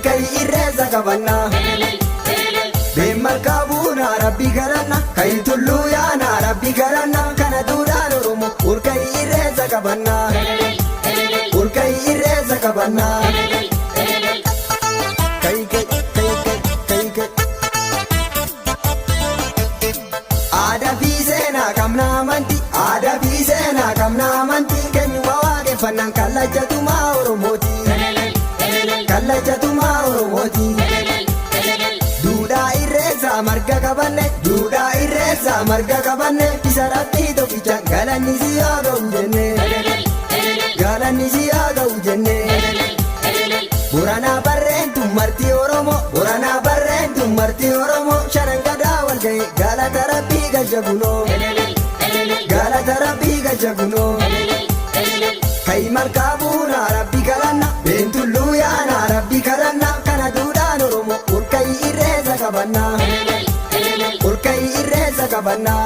Olka'ii irreessa qabannaa. Beemalkaa buunaa rabbi kadhanna. Ka'i tulluu yaanaa rabbi kadhanna. Kana duudhaan Oromoo olka'ii irreessa qabannaa. Olka'ii irreessa qabannaa. Ka'i ka'i ka'i ka'i ka'i ka'i. Aadaa fi seenaa qabna amantii. Aadaa fi seenaa qabna amantii. Keenyuma waaqeffannaan kallachatumaa Oromooti. Kallachatumaa Oromooti. Duudhaa irreessaa marga qabanne. Duudhaa irreessaa marga qabanne. Isa rabbii tokkicha galanni si haa ga'u jenne. Galanni si haa ga'u jenne. Boranaa barreentu marti Oromoo. Boranaa barreentu marti Oromoo. Shanan gadaa wal ga'e galata rabbii galcha kunoo. Galata rabbii galcha kunoo. Ka'i malkaa buunaa rabbi kadhanna. Beentulluu yaanaa rabbi kadhanna. Kana duudhaan Oromoo olka'ii irreessa qabannaa. Olka'ii irreessa qabannaa.